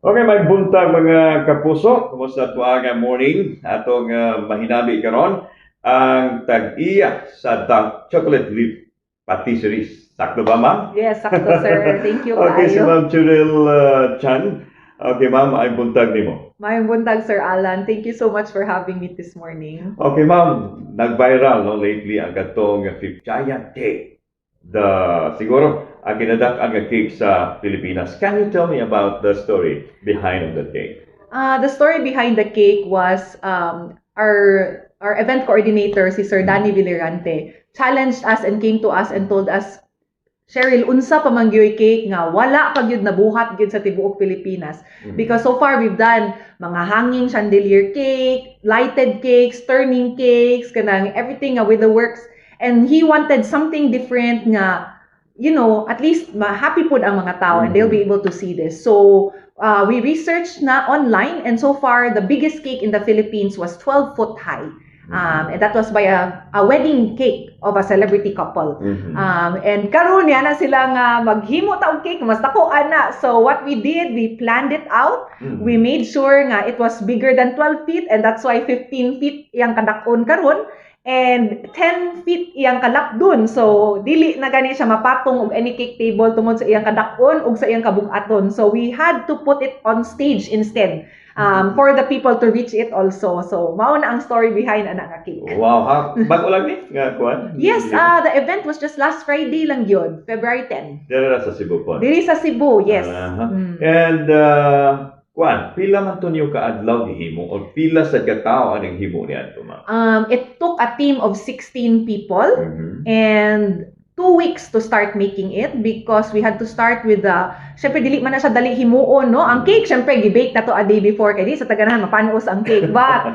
Okay, maayong buntag, mga kapuso. Kumusta tuwa nga morning? Atong mahinabi karon ang tag-iya sa Dark Chocolate Leaf Patisserie. Sakto ba, ma'am? Yes, sakto, sir. Thank you Okay, si kaayo. Ma'am Cheryl Chan. Okay, ma'am, maayong buntag nimo. Maayong buntag, Sir Alan. Thank you so much for having me this morning. Okay, ma'am, nag-viral, no, lately ang katong giant cake. The siguro ang kinadak-an nga cake sa Pilipinas. Can you tell me about the story behind of the cake? The story behind the cake was our event coordinator, si Sir Danny Villarante, challenged us and came to us and told us, "Cheryl, unsa pa man gyoy cake nga wala pa gyud nabuhat gyud sa tibuok Pilipinas?" Because so far we've done mga hanging chandelier cake, lighted cakes, turning cakes, kanang everything nga with the works. And he wanted something different nga at least ma-happy pod ang mga tao and they'll be able to see this. So, we researched na online and so far the biggest cake in the Philippines was 12 foot high. And that was by a wedding cake of a celebrity couple. And karon niya na sila nga maghimo ta og cake mas dako ana. So what we did, we planned it out. We made sure nga it was bigger than 12 feet and that's why 15 feet iyang kadak-on karon and 10 feet iyang kalapdon. So dili na gani siya mapatong og any cake table tungod sa iyang kadak-on ug sa iyang kabug-aton. So we had to put it on stage instead for the people to reach it also. So mao na ang story behind ana nga cake. Wow, ha? Bago lang ni nga kuan? Yes, the event was just last Friday lang yun, February 10. Diri ra sa Cebu po. Diri sa Cebu, yes. And kuan, pila man to niyo kaadlaw gihimo or pila sa katao ang naghimo niadto, ma'am? It took a team of 16 people and 2 weeks to start making it because we had to start with the, syempre dili man na siya dali himuon, no, ang cake. Syempre gi-bake na to a day before kay di sa ta ganahan mapanos ang cake, but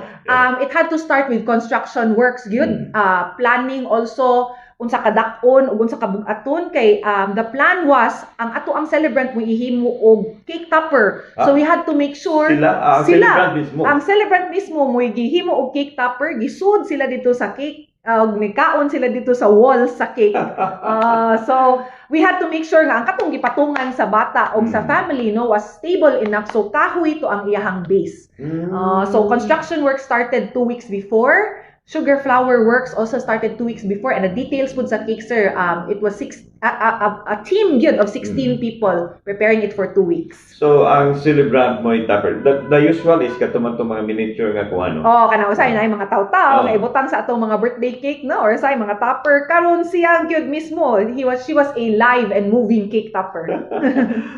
it had to start with construction works gyud, planning also unsa kadak-on ug unsa kabug-aton kay the plan was ang ato ang celebrant mo ihimo og cake topper, so we had to make sure Sila, ang Sila. Celebrant mismo. Ang celebrant mismo mo gihimo og cake topper, gisud sila dito sa cake, nikaon sila dito sa wall sa cake. So we had to make sure nga ang katong gipatungan sa bata og sa family, no, was stable enough, so kahoy to ang iyahang base. So construction work started 2 weeks before. Sugar flour works also started 2 weeks before, and the details pud sa cake, sir. It was six a team gyud of 16 people preparing it for 2 weeks. So, ang celebrant mo topper. The usual is kato man to mga miniature nga kuan, no? Oh, kana usay na mga taw-taw nga ibutang sa atong mga birthday cake, no, or sa mga topper. Karon siya gyud mismo. He was she was a live and moving cake topper.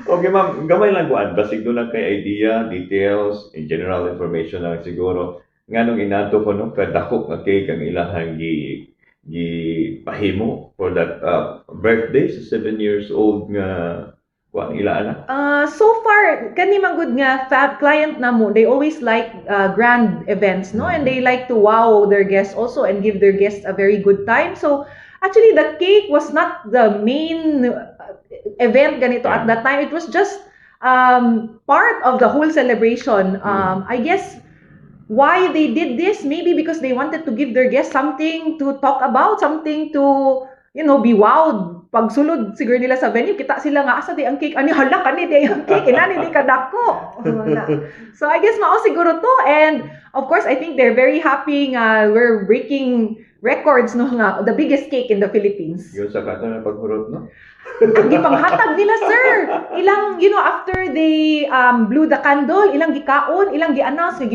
Okay, ma'am, gamay lang kuan basig duna kay idea, details, in general information lang siguro. Nganong inato ko, no, kadako nga cake ang ilahang gi pahimo for that birthday sa 7 years old nga kuan ila anak? So far, kani man gud nga client namo, they always like grand events, no? And they like to wow their guests also and give their guests a very good time. So, actually, the cake was not the main event ganito at that time. It was just part of the whole celebration. I guess why they did this, maybe because they wanted to give their guests something to talk about, something to be wowed. Pagsulod siguro nila sa venue, kita sila nga, "Asa di ang cake? Ani, hala, kani di ang cake, inani di kadako." Wala. So I guess mao siguro to, and of course I think they're very happy nga we're breaking records, no, nga the biggest cake in the Philippines. Yun sa kato na paghurot, no? Ang gipanghatag nila, sir. Ilang, after they blew the candle, ilang gikaon, ilang gi-announce nga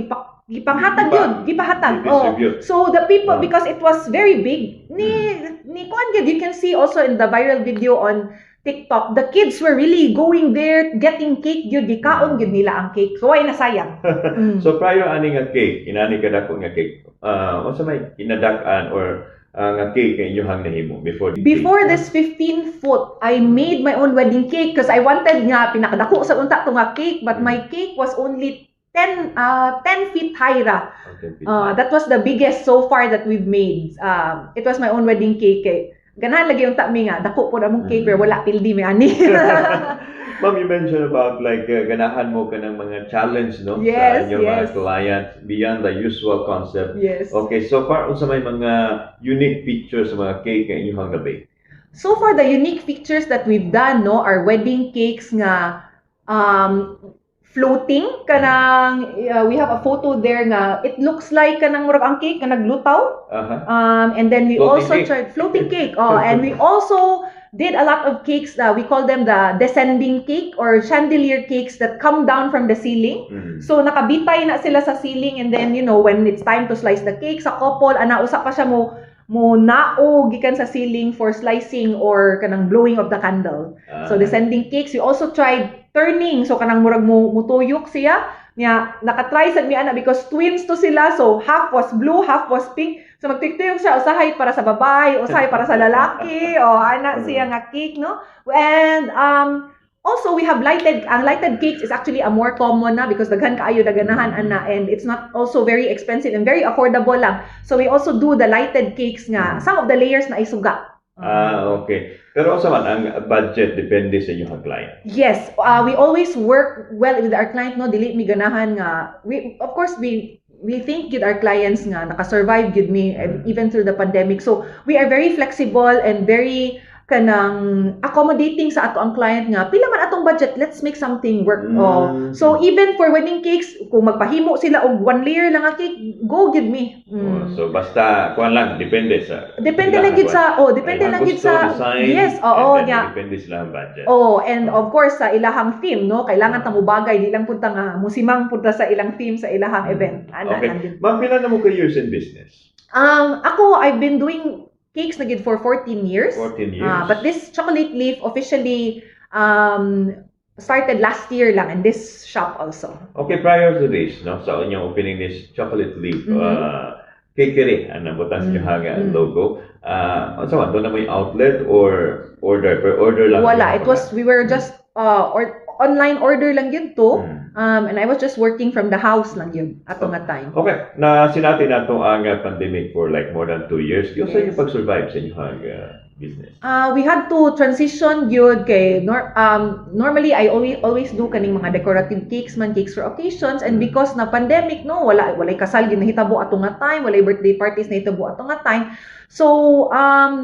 gipanghatag yun, gipahatag. Oh. Distribute. So the people, because it was very big, ni kuan gyud, you can see also in the viral video on TikTok, the kids were really going there, getting cake gyud, gikaon gyud nila ang cake. So way nasayang. So prior ani nga cake, inani kadako nga cake, unsa may kinadak-an or nga cake nga inyong nahimo before the Before cake? This 15 foot, I made my own wedding cake because I wanted nga pinakadako sa unta to nga cake, but my cake was only 10 feet high ra. Okay. That was the biggest so far that we've made. It was my own wedding cake. Eh. Ganahan lagi unta mi nga dako po na mong cake pero wala pildi mi ani. Ma'am, you mentioned about like ganahan mo ka ng mga challenge, no, Yes, sa inyong mga yes. clients beyond the usual concept. Yes. Okay, so far unsa may mga unique features sa mga cake nga inyong na-bake? So far, the unique features that we've done, no, are wedding cakes nga Floating kanang we have a photo there nga it looks like kanang murag ang cake nga naglutaw. And then we Floating also cake. Tried floating cake. Oh, and we also did a lot of cakes that we call them the descending cake or chandelier cakes that come down from the ceiling. So nakabitay na sila sa ceiling and then when it's time to slice the cake sa couple, ana, usa pa siya mo nao gikan sa ceiling for slicing or kanang blowing of the candle. So descending cakes, we also tried turning, so kanang murag mo mutuyok siya. Nya nakatry sad mi ana because twins to sila, so half was blue, half was pink. So magtuyok siya, usahay para sa babae, usahay para sa lalaki, o ana siya nga cake, no? And also we have lighted, ang lighted cakes is actually a more common na because daghan kaayo naganahan ana and it's not also very expensive and very affordable lang. So we also do the lighted cakes nga some of the layers naay suga. Ah, okay. Pero unsa man ang budget, depende sa inyong client? Yes, we always work well with our client, no? Dili mi ganahan nga we, of course, we think gyud our clients nga naka-survive gyud mi even through the pandemic. So we are very flexible and very kanang accommodating sa ato ang client nga pila man atong budget, let's make something work. Oh. So even for wedding cakes, kung magpahimo sila og one layer lang nga cake, go gyud mi. Oh, so basta kuan lang, depende sa Depende lang gyud sa, oh, depende lang gyud sa design, yes, oo, and then nya. Depende sila ang budget. Oh, and of course sa ilahang theme, no? Kailangan ta mobagay, di lang punta nga musimang punta sa ilang theme sa ilahang event. Ana lang gyud. Ma'am, pila na mo ka years in business? Ako, I've been doing cakes na gyud for 14 years. 14 years. But this Chocolate Leaf officially started last year lang in this shop also. Okay, prior to this, no, sa inyong opening this Chocolate Leaf, cakery ang nabutang sa inyong logo. Unsa man, duna moy outlet or order per order lang? Wala, it was, we were just or online order lang gyud to. And I was just working from the house lang gyud ato nga time. Okay, na sinati nato ang pandemic for like more than 2 years. Yung sa inyo pag-survive sa inyong business? We had to transition gyud kay nor normally I always always do kaning mga decorative cakes man, cakes for occasions, and because na pandemic, no, wala walay kasal gyud nahitabo ato nga time, walay birthday parties nahitabo ato nga time, so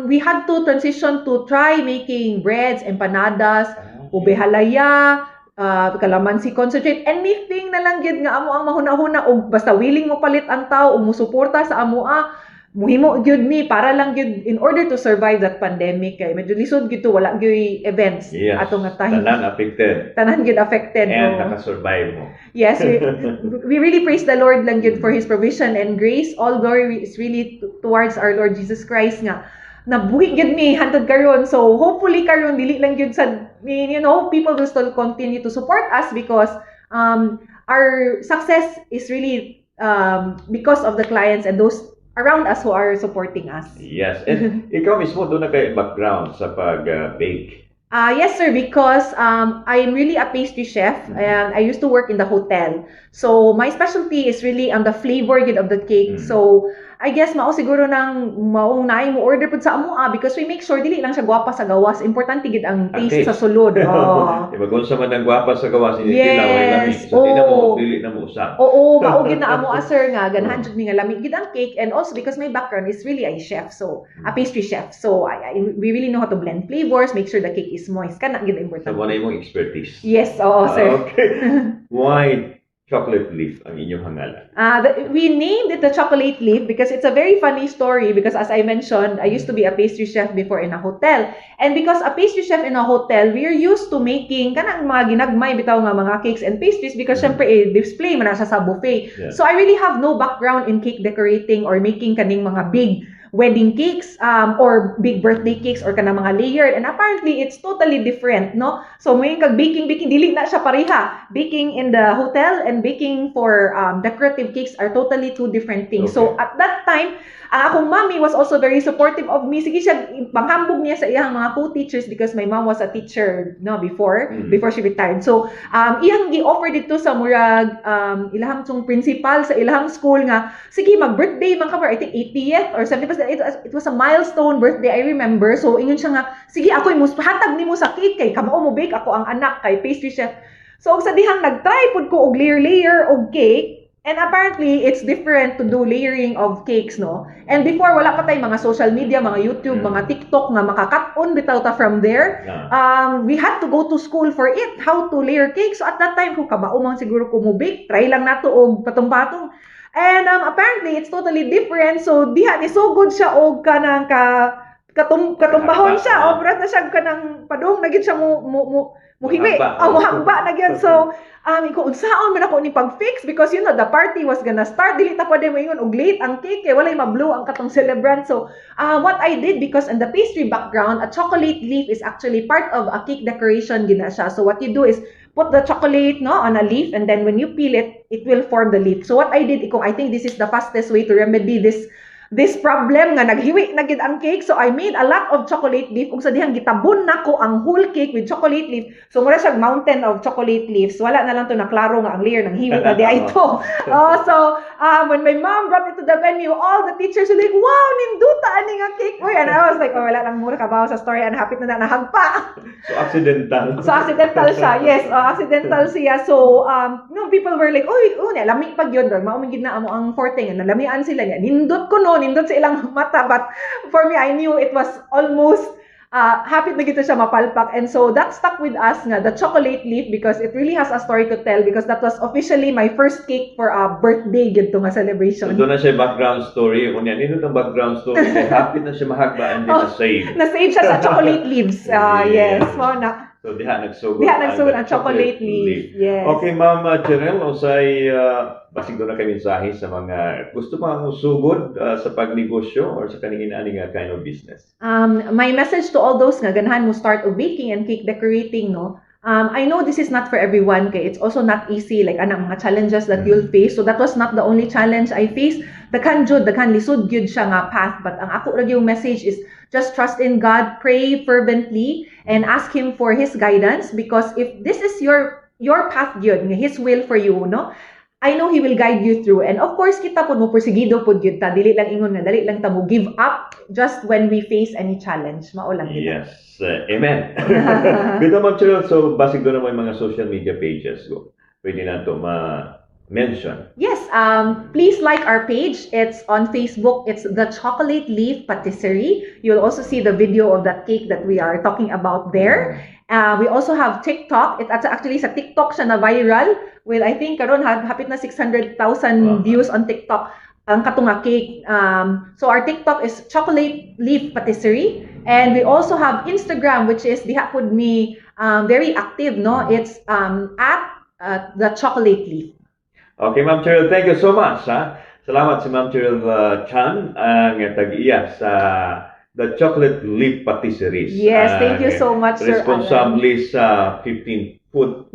we had to transition to try making breads, empanadas, ube halaya, kalamansi concentrate, anything na lang gyud nga amo ang mahuna-huna og basta willing mo palit ang tao o musuporta sa amoa, muhimo gyud mi para lang gyud in order to survive that pandemic kay medyo lisod gyud to, wala gyud events ato nga time. Tanan affected. Tanan gyud affected. And No? nakasurvive mo. Yes, we really praise the Lord lang gyud for his provision and grace. All glory is really towards our Lord Jesus Christ nga nabuhi gyud mi hantod karon. So hopefully karon dili lang gyud sa people will still continue to support us because our success is really because of the clients and those around us who are supporting us. Yes. And ikaw mismo, duna kay background sa pag-bake? Yes, sir, because I'm really a pastry chef and I used to work in the hotel. So my specialty is really on the flavor gyud of the cake. So I guess mao siguro nang mao naay mo order pud sa amo because we make sure dili lang siya gwapa sa gawas. Importante gyud ang Ang taste taste. sa sulod. Oh. Di ba kung unsa man ang gwapa sa gawas, hindi yes. Lami. So di na mo dili na mo usab. Oo, mao gyud na amo, sir, nga ganahan jud mi nga lami gyud ang cake and also because my background is really a chef, so a pastry chef. So I we really know how to blend flavors, make sure the cake is moist. Kana gyud So importante. Mao na imong expertise. Yes, oo, sir. Okay. Why Chocolate Leaf ang inyong ngalan? We named it the Chocolate Leaf because it's a very funny story because, as I mentioned, I used to be a pastry chef before in a hotel. And because a pastry chef in a hotel, we are used to making kanang mga ginagmay bitaw nga mga cakes and pastries because syempre eh, display man na siya sa buffet. So I really have no background in cake decorating or making kaning mga big wedding cakes or big birthday cakes or kanang mga layered, and apparently it's totally different, no? So mo kag baking baking, dili na siya pareha. Baking in the hotel and baking for decorative cakes are totally two different things. So at that time, ang akong mommy was also very supportive of me. Sige siya panghambog niya sa iyang mga co-teachers because my mom was a teacher, no, before before she retired. So iyang gi-offer dito sa murag ilahang tsong principal sa ilahang school nga sige, mag-birthday man ka, I think 80th or 70th. It was a milestone birthday, I remember. So ingon siya nga, "Sige, ako mo hatag nimo sa cake kay kamao mo bake, ako ang anak kay pastry chef." So og sa dihang nagtry pud ko og layer layer og cake. And apparently, it's different to do layering of cakes, no? And before, wala pa tay mga social media, mga YouTube, mga TikTok nga makakat-on bitaw ta from there. We had to go to school for it, how to layer cake. So at that time, kung kabao man siguro ko mo bake, try lang nato og patong-patong. And apparently, it's totally different. So diha ni sugod siya og kanang ka katumbahon siya. O murag na siya kanang padung na gyud siya mo muhiwi. Muhagba. Oh, muhagba na gyud. So ko unsaon man ako ni pag-fix because the party was gonna start. Dili ta pwede moingon og late ang cake kay walay ma-blow ang katong celebrant. So what I did, because in the pastry background, a chocolate leaf is actually part of a cake decoration gina siya. So what you do is put the chocolate, no, on a leaf, and then when you peel it, it will form the leaf. So what I did, ikong I think this is the fastest way to remedy this problem nga naghiwi na gid ang cake. So I made a lot of chocolate leaf ug sa dihang gitabon nako ang whole cake with chocolate leaf. So mura siya mountain of chocolate leaves. Wala na lang to na klaro nga ang layer ng hiwi na di ay ito. Oh, so when my mom brought it to the venue, all the teachers were like, "Wow, ninduta ani nga cake, uy." And I was like, "Oh, wala lang mura kabaw sa story and hapit na na nahagpa." So accidental. So accidental siya. Yes, oh, accidental siya. So no, people were like, "Oy, oh, lami pag yun." Mao man gid na amo ang forte nga nalamian sila niya. Nindot ko no, nindot sa ilang mata, but for me, I knew it was almost hapit na gito siya mapalpak. And so that stuck with us nga, the chocolate leaf, because it really has a story to tell, because that was officially my first cake for a birthday gid to nga celebration. So doon na siya background story. Kung yan, nindot ang background story, kay hapit na siya mahagba and then na-save. Na-save siya sa chocolate leaves. Yes, mo na. So diha nagsugod. Diha nagsugod ang chocolate leaf. Yes. Okay, Ma'am Cheryl, usay basig doon na kay mensahe sa mga gusto pa sugod sa pagnegosyo or sa kaning ani nga kind of business? My message to all those nga ganahan mo start og baking and cake decorating, no? I know this is not for everyone kay it's also not easy, like ana mga challenges that you'll face. So that was not the only challenge I faced. Daghan jud, daghan, lisod gyud siya nga path, but ang ako ra yung message is just trust in God, pray fervently and ask Him for His guidance, because if this is your path gyud, nga His will for you, no? I know He will guide you through. And of course, kita pud mo porsigido pud gyud ta. Dili lang ingon nga dali lang ta mo give up just when we face any challenge. Mao lang gyud. Yes. Amen. Bitaw, Ma'am Cheryl, so basig doon naman mga social media pages. Go. Pwede na to ma-mention. Yes, please like our page. It's on Facebook. It's The Chocolate Leaf Patisserie. You'll also see the video of that cake that we are talking about there. We also have TikTok. It actually sa TikTok siya na viral with, I think, karon hapit na 600,000 views on TikTok ang katunga cake. So our TikTok is Chocolate Leaf Patisserie, and we also have Instagram, which is diha pud mi very active, no? It's at The Chocolate Leaf. Okay, Ma'am Cheryl, thank you so much. Ha? Salamat si Ma'am Cheryl Chan, ang tag-iya sa The Chocolate Leaf Patisseries. Yes, thank you so much, Sir Alan. Responsable sa 15-foot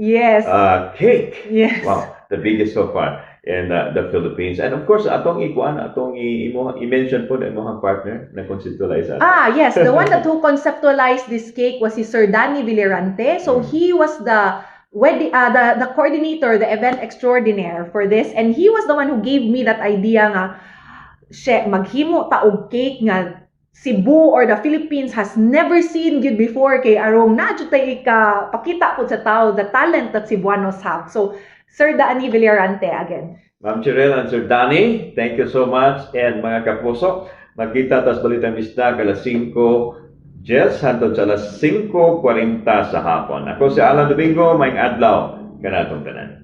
cake. Wow, the biggest so far in the Philippines. And of course, atong ikuan, atong i-mention po na imong partner na conceptualize ato. Ah, yes. The one that who conceptualized this cake was si Sir Danny Villarante. So he was the wedding, the coordinator, the event extraordinaire for this, and he was the one who gave me that idea nga, she, maghimo ta og cake nga Cebu or the Philippines has never seen gyud before kay arong na jud tay ika pakita pud sa tao the talent that Cebuanos have. So Sir Danny Villarante again. Ma'am Cheryl and Sir Danny, thank you so much. And mga kapuso, magkita tas Balitang Bisdak alas 5 Jess hantod sa alas 5:40 sa hapon. Ako si Alan Domingo, maayong adlaw kanatong tanan.